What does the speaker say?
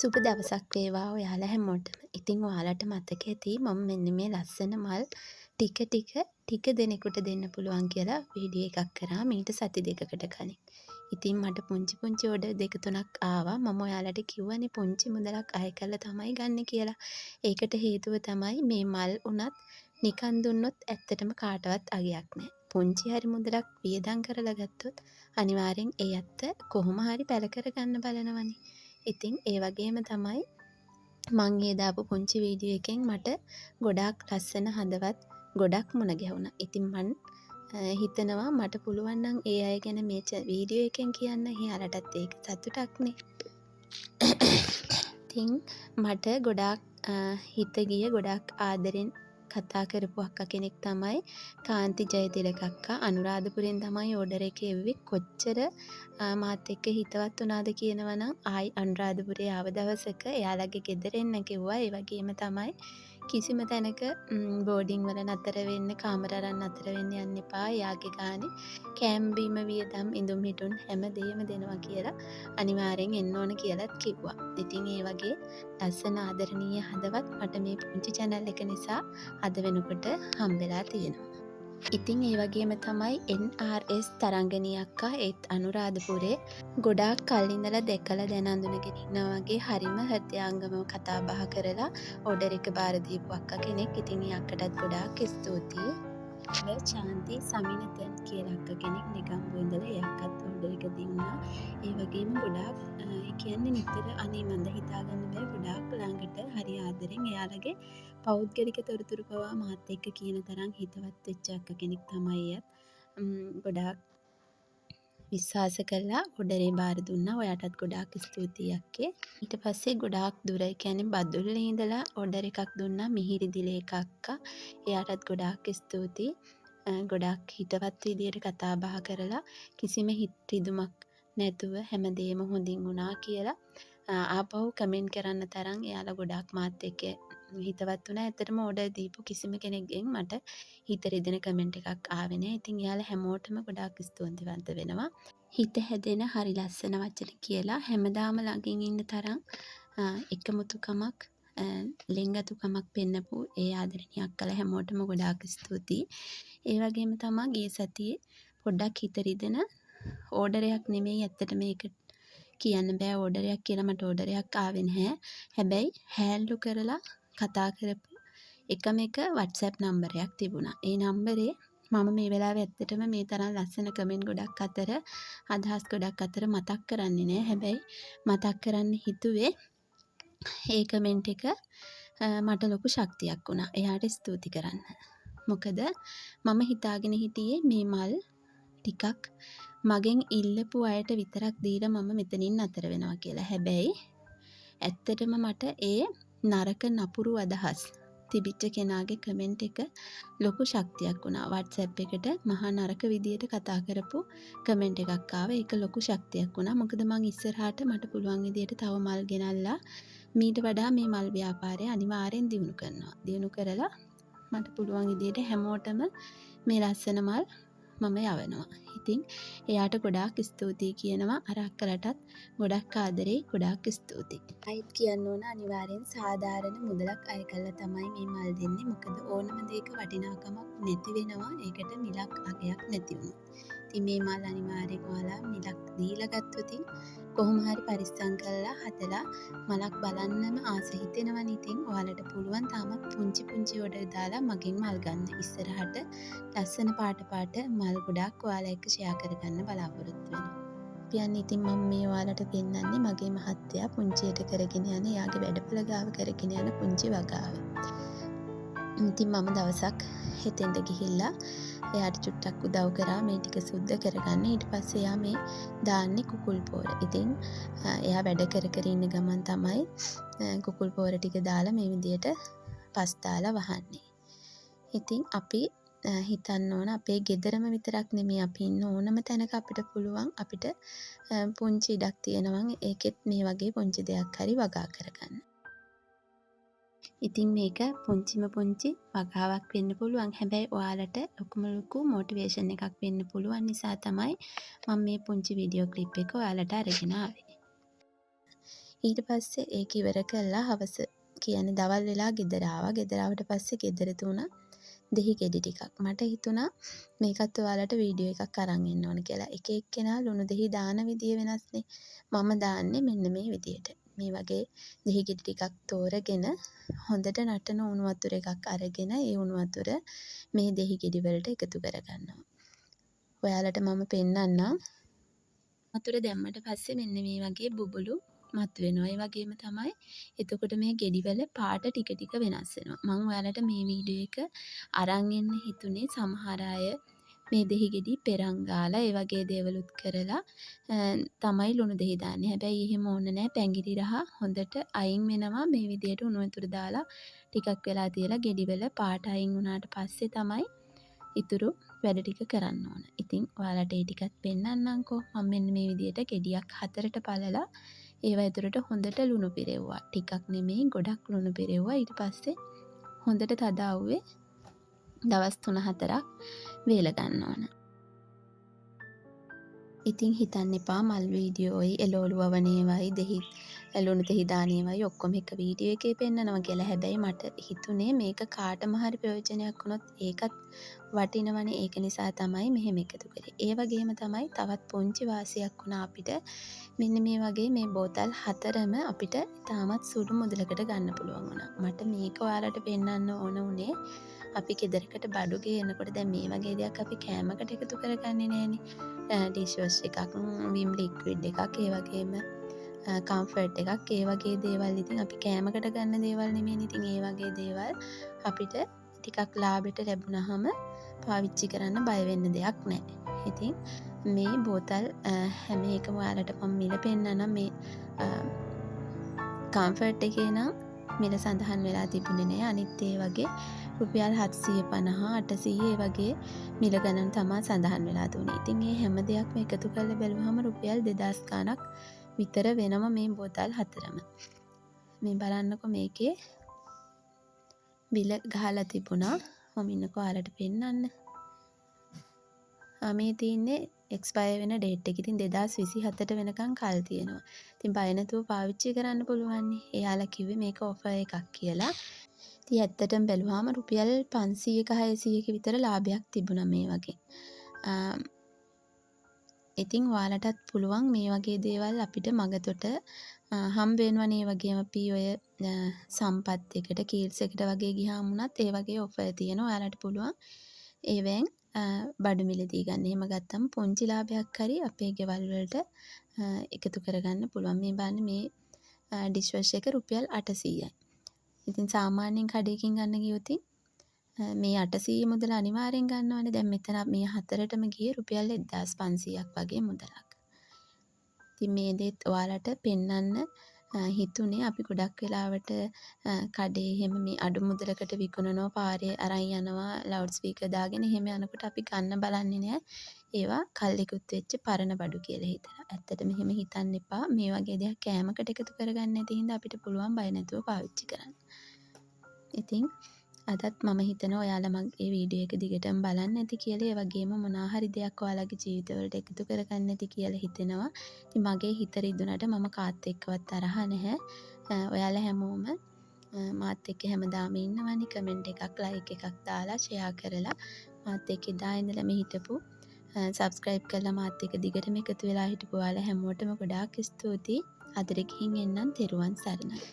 සුබ දවසක් වේවා ඔයාලා හැමෝටම. ඉතින් ඔයාලට මතක ඇති මම මෙන්න මේ ලස්සන මල් ටික ටික ටික දෙනෙකුට දෙන්න පුළුවන් කියලා වීඩියෝ එකක් කරා මීට සති දෙකකට කලින්. ඉතින් මට පුංචි පුංචි ඕඩර් දෙක තුනක් ආවා. මම ඔයාලට කිව්වනේ පුංචි මුදලක් අය කරලා තමයි ගන්නෙ කියලා. ඒකට හේතුව තමයි මේ මල් වුණත් නිකන් දුන්නොත් ඇත්තටම කාටවත් අගයක් නෑ. පුංචි හරි මුදලක් වියදම් කරලා ගත්තොත් අනිවාර්යෙන් ඒ අත්ත කොහොම හරි පැල කරගන්න බලනවනේ. ඉතින් ඒ වගේම තමයි මං ඒ දාපු පුංචි වීඩියෝ එකෙන් මට ගොඩාක් ලස්සන හදවත් ගොඩක් මුණ ගැහුණා. ඉතින් මං හිතනවා මට පුළුවන් නම් ඒ අය ගැන මේ වීඩියෝ එකෙන් කියන්න, එයාලටත් ඒක සතුටක්නේ. ඉතින් මට ගොඩාක් හිත ගිය, ගොඩාක් ආදරෙන් කතා කරපු අක්කා කෙනෙක් තමයි කාන්ති ජයතිලක අක්කා. අනුරාධපුරෙන් තමයි ඕඩර් එක එව්වේ. කොච්චර මාත් එක්ක හිතවත් වුණාද කියනවා නම්, ආයි අනුරාධපුරේ ආව දවසක එයාලගේ ගෙදර එන්න කිව්වා. ඒ වගේම තමයි කිසිම තැනක බෝඩින් වල නතර වෙන්න, කාමර අරන් නතර වෙන්න යන්න එපා. එයාගේ ගානේ කෑම බීම වියදම්, ඉඳුම් හිටුම් හැම දේම දෙනවා කියලා, අනිවාර්යෙන් එන්න ඕන කියලත් කිව්වා. ඉතින් ඒ වගේ ලස්සන ආදරණීය හදවත් මට මේ පුංචි චැනල් එක නිසා අද වෙනකොට හම්බෙලා තියෙනවා. ඉතින් ඒ වගේම තමයි NRS තරංගනී අක්කා, ඒත් අනුරාධපුරේ. ගොඩාක් කල් ඉඳලා දැකලා දැන අඳුනගෙන ඉන්නා වගේ හරිම හෘදයාංගමව කතා බහ කරලා ඕඩර් එක බාර දීපු අක්කා කෙනෙක්. ඉතින් ඒ අක්කටත් ගොඩාක් ස්තුතියි. චාන්ති සමිනතන් කියලා අක්කා කෙනෙක් නිගම්බු ඉඳලා, ඒ අක්කත් ඕඩර් එක දුන්නා. ඒ වගේම ගොඩාක්, ඒ කියන්නේ නිතර, අනේ මන්ද හිතා ගන්න බෑ, ගොඩාක් ළඟට හරි ආදරෙන් එයාලගේ පෞද්ගලික තොරතුරු පවා මාත් එක්ක කියන තරම් හිතවත් වෙච්ච අක්කා කෙනෙක් තමයි එයත්. ගොඩාක් විශ්වාස කරලා ඕඩරේ බාර දුන්නා. ඔයාටත් ගොඩාක් ස්තුතියි අක්කේ. ඊට පස්සේ ගොඩාක් දුර, ඒ කියන්නේ බදුල්ලේ ඉඳලා ඕඩර් එකක් දුන්නා මිහිරි දිලේක අක්කා. එයාටත් ගොඩාක් ස්තුතියි. ගොඩාක් හිතවත් විදියට කතා බහ කරලා, කිසිම හිත් රිදුමක් නැතුව හැමදේම හොඳින් වුණා කියලා ආපහු කමෙන්ට් කරන්න තරම් එයාලා ගොඩාක් මාත් එක්ක හිතවත් වුණා. ඇත්තටම ඕඩර් දීපු කිසිම කෙනෙක්ගෙන් මට හිත රිදෙන කමෙන්ට් එකක් ආවේ නෑ. ඉතින් එයාලා හැමෝටම ගොඩාක් ස්තුතිවන්ත වෙනවා. හිත හැදෙන හරි ලස්සන වචන කියලා හැමදාම ළඟින් ඉන්න තරම් එකමුතුකමක්, ලෙන්ගතුකමක් පෙන්නපු ඒ ආදරණීය අක්කලා හැමෝටම ගොඩාක් ස්තුතියි. ඒ වගේම තමා ගිය සතියේ පොඩ්ඩක් හිත රිදෙන ඕඩරයක් නෙමෙයි, ඇත්තට මේක කියන්න බෑ ඕඩරයක් කියලා, මට ඕඩරයක් ආවේ නැහැ. හැබැයි හෑල්ලු කරලා කතා කරපු එකම එක WhatsApp නම්බරයක් තිබුණා. ඒ නම්බරේ මම මේ වෙලාවේ ඇත්තටම මේ තරම් ලස්සන කමෙන්ට් ගොඩක් අතර, අදහස් ගොඩක් අතර මතක් කරන්නේ නෑ. හැබැයි මතක් කරන්න හිතුවේ ඒ කමෙන්ට් එක මට ලොකු ශක්තියක් වුණා එයාට ස්තුති කරන්න. මොකද මම හිතාගෙන හිටියේ මේ මල් ටිකක් මගෙන් ඉල්ලපු අයට විතරක් දීලා මම මෙතනින් නතර වෙනවා කියලා. හැබැයි ඇත්තටම මට ඒ නරක නපුරු අදහස් තිබිච්ච කෙනාගේ කමෙන්ට් එක ලොකු ශක්තියක් වුණා. WhatsApp එකට මහා නරක විදියට කතා කරපු කමෙන්ට් එකක් ආවා. ඒක ලොකු ශක්තියක් වුණා. මොකද මං ඉස්සරහට මට පුළුවන් විදියට තව මල් ගෙනල්ලා මීට වඩා මේ මල් ව්‍යාපාරය අනිවාර්යෙන් දියුණු කරනවා. දියුණු කරලා මට පුළුවන් විදියට හැමෝටම මේ ලස්සන මල් මම යවනවා. ඉතින් එයාට ගොඩාක් ස්තුතියි කියනවා. අර අක්කලටත් ගොඩක් ආදරෙයි, ගොඩාක් ස්තුතියි. ආයෙත් කියන්න ඕන, අනිවාර්යෙන් සාධාරණ මුදලක් අය කරලා තමයි මේ මල් දෙන්නේ. මොකද ඕනම දෙයක වටිනාකමක් නැති වෙනවා ඒකට මිලක් අගයක් නැති වුණොත්. ඉතින් මේ මල් අනිවාර්යෙන් ඔයාලා මිලක් දීලා ගත්තොතින් කොහොම හරි පරිස්සම් කරලා හදලා මලක් බලන්නම ආස හිතෙනවනේ. ඉතින් ඔයාලට පුළුවන් තාමත් පුංචි පුංචි ඕඩර් දාලා මගෙන් මල් ගන්න. ඉස්සරහට ලස්සන පාට පාට මල් ගොඩාක් ඔයාලා එක්ක ෂෙයා කරගන්න බලාපොරොත්තු වෙනවා. පියන්න, ඉතින් මම මේ ඔයාලට පෙන්නන්නේ මගේ මහත්තයා පුංචියට කරගෙන යන, එයාගේ වැඩපොළ ගාව කරගෙන යන පුංචි වගාව. ඉතින් මම දවසක් එතෙන්ට ගිහිල්ලා එයාට චුට්ටක් උදව් කරා මේ ටික සුද්ධ කරගන්න. ඊට පස්සේ එයා මේ දාන්නේ කුකුල් පෝර. ඉතින් එයා වැඩ කර කර ඉන්න ගමන් තමයි කුකුල් පෝර ටික දාලා මේ විදියට පස් දාලා වහන්නේ. ඉතින් අපි හිතන්න ඕන, අපේ ගෙදරම විතරක් නෙමෙයි, අපි ඉන්න ඕනම තැනක අපිට පුළුවන් අපිට පුංචි ඉඩක් තියෙනවා නම් ඒකෙත් මේ වගේ පුංචි දෙයක් හරි වගා කරගන්න. ඉතින් මේක පුංචිම පුංචි වගාවක් වෙන්න පුළුවන්. හැබැයි ඔයාලට ලොකුම ලොකු මොටිවේෂන් එකක් වෙන්න පුළුවන් නිසා තමයි මම මේ පුංචි වීඩියෝ ක්ලිප් එක ඔයාලට අරගෙන ආවේ. ඊට පස්සේ ඒක ඉවර කරලා හවස කියන්නේ දවල් වෙලා ගෙදර ආවා. ගෙදර ආවට පස්සේ ගෙදර තිබුණා දෙහි ගෙඩි ටිකක්. මට හිතුණා මේකත් ඔයාලට වීඩියෝ එකක් අරන් එන්න ඕන කියලා. එක එක්කෙනා ලුණු දෙහි දාන විදිය වෙනස්නේ. මම දාන්නේ මෙන්න මේ විදියට. මේ වගේ දෙහි ගෙඩි ටිකක් තෝරගෙන හොඳට නටන උණු වතුර එකක් අරගෙන ඒ උණු වතුර මේ දෙහි ගෙඩි වලට එකතු කරගන්නවා. ඔයාලට මම පෙන්නන්නම්. වතුර දැම්මට පස්සේ මෙන්න මේ වගේ බුබුලු මතුවෙනවා. ඒ වගේම තමයි එතකොට මේ ගෙඩිවල පාට ටික ටික වෙනස් වෙනවා. මං ඔයාලට මේ වීඩියෝ එක අරන් එන්න හිතුනේ සමහර අය මේ දෙහි ගෙඩි පෙරන් ගාලා ඒ වගේ දේවලුත් කරලා තමයි ලුණු දෙහි දාන්නේ. හැබැයි එහෙම ඕන නෑ. පැංගිරි රහ හොඳට අයින් වෙනවා මේ විදියට උණු වතුර දාලා ටිකක් වෙලා තියලා ගෙඩිවල පාට අයින් වුණාට පස්සේ තමයි ඉතුරු වැඩ ටික කරන්න ඕන. ඉතින් ඔයාලට ඒ ටිකත් පෙන්නන්නම්කෝ. මම මෙන්න මේ විදියට ගෙඩියක් හතරට පළලා ඒවා ඇතුළට හොඳට ලුණු පිරෙව්වා. ටිකක් නෙමෙයි, ගොඩක් ලුණු පිරෙව්වා. ඊට පස්සේ හොඳට තද අවුවේ දවස් 3-4ක් වේල ගන්න ඕන. ඉතින් හිතන්න එපා මල් වීඩියෝයි එළවලු වවන ඒවායි දෙහි ලුණු දෙහි දාන ඒවායි ඔක්කොම එක වීඩියෝ එකේ පෙන්නනවා කියලා. හැබැයි මට හිතුනේ මේක කාටම හරි ප්‍රයෝජනයක් වුණොත් ඒකත් වටිනවනේ. ඒක නිසා තමයි මෙහෙම එකතු කරේ. ඒ වගේම තමයි තවත් පුංචි වාසියක් වුණා අපිට. මෙන්න මේ වගේ මේ බෝතල් හතරම අපිට ඉතාමත් සුළු මුදලකට ගන්න පුළුවන් වුණා. මට මේක ඔයාලට පෙන්නන්න ඕන වුණේ අපි ගෙදරකට බඩු ගේනකොට දැන් මේ වගේ දෙයක් අපි කෑමකට එකතු කරගන්නේ නෑනේ. ඩිෂ් වොෂ් එකක්, විම් ලික්විඩ් එකක්, ඒ වගේම කම්ෆර්ට් එකක්, ඒ වගේ දේවල් ඉතින් අපි කෑමකට ගන්න දේවල් නෙමෙයිනේ. ඉතින් ඒ වගේ දේවල් අපිට ටිකක් ලාභෙට ලැබුණහම පාවිච්චි කරන්න බය වෙන්න දෙයක් නෑ. ඉතින් මේ බෝතල් හැම එකම ඔයාලට මම මිල පෙන්නනම්. මේ කම්ෆර්ට් එකේ නම් මිල සඳහන් වෙලා තිබුණේ නෑ. අනිත් ඒ වගේ රුපියල් 750, 800 ඒ වගේ මිල ගණන් තමා සඳහන් වෙලා තිබුණේ. ඉතින් මේ හැම දෙයක්ම එකතු කරලා බැලුවහම රුපියල් 2000 ගාණක් විතර වෙනවා මේ බෝතල් හතරම. මේ බලන්නකො මේකේ බිල ගහලා තිබුණා. මම ඉන්නකෝ ඔයාලට පෙන්නන්න. මේ තියෙන්නේ එක්ස්පයර් වෙන ඩේට් එක. ඉතින් 2027ට වෙනකන් කල් තියෙනවා. ඉතින් බය නැතුව පාවිච්චි කරන්න පුළුවන්නේ. එයාලා කිව්වේ මේක ඔෆර් එකක් කියලා. ඉතින් ඇත්තටම බැලුවාම රුපියල් 500ක 600ක විතර ලාභයක් තිබුණා මේ වගේ. ඉතින් ඔයාලටත් පුළුවන් මේ වගේ දේවල් අපිට මගතොට හම්බ වෙනවනේ. ඒ වගේම අපි ඔය සම්පත් එකට, කීල්ස් එකට වගේ ගියාම වුණත් ඒ වගේ ඔෆර් තියෙනවා. ඔයාලට පුළුවන් ඒවෙන් බඩු මිලදී ගන්න. එහෙම ගත්තම පුංචි ලාභයක් හරි අපේ ගෙවල් වලට එකතු කරගන්න පුළුවන්. මේ බලන්න, මේ ඩිෂ් වොෂ් එක රුපියල් 800යි. ඉතින් සාමාන්‍යයෙන් කඩේකින් ගන්න ගියොත් මේ 800 මුදල අනිවාර්යෙන් ගන්නවනේ. දැන් මෙතන මේ හතරටම ගියේ රුපියල් 1500ක් වගේ මුදලක්. ඉතින් මේ දේත් ඔයාලට පෙන්නන්න හිතුනේ. අපි ගොඩක් වෙලාවට කඩේ එහෙම මේ අඩු මුදලකට විකුණනවා, පාරේ අරන් යනවා ලවුඩ් ස්පීකර් දාගෙන. එහෙම යනකොට අපි ගන්න බලන්නේ නෑ. ඒවා කල් ඉකුත් වෙච්ච පරණ බඩු කියලා හිතලා. ඇත්තටම එහෙම හිතන්න එපා. මේ වගේ දෙයක් කෑමකට එකතු කරගන්න නැති හින්දා අපිට පුළුවන් බය නැතුව පාවිච්චි කරන්න. ඉතින් අදත් මම හිතනවා ඔයාලා මගේ වීඩියෝ එක දිගටම බලන්න ඇති කියලා. ඒ වගේම මොනවා හරි දෙයක් ඔයාලගේ ජීවිතවලට එකතු කරගන්න ඇති කියලා හිතෙනවා. ඉතින් මගේ හිත රිදුනට මම කාත් එක්කවත් තරහ නැහැ. ඔයාලා හැමෝම මාත් එක්ක හැමදාම ඉන්නවනේ. කමෙන්ට් එකක්, ලයික් එකක් දාලා, ෂෙයා කරලා මාත් එක්ක එදා ඉඳලම හිටපු, සබ්ස්ක්‍රයිබ් කරලා මාත් එක්ක දිගටම එකතු වෙලා හිටපු ඔයාලා හැමෝටම ගොඩාක් ස්තුතියි. අදට ගිහින් එන්නම්. තෙරුවන් සරණයි.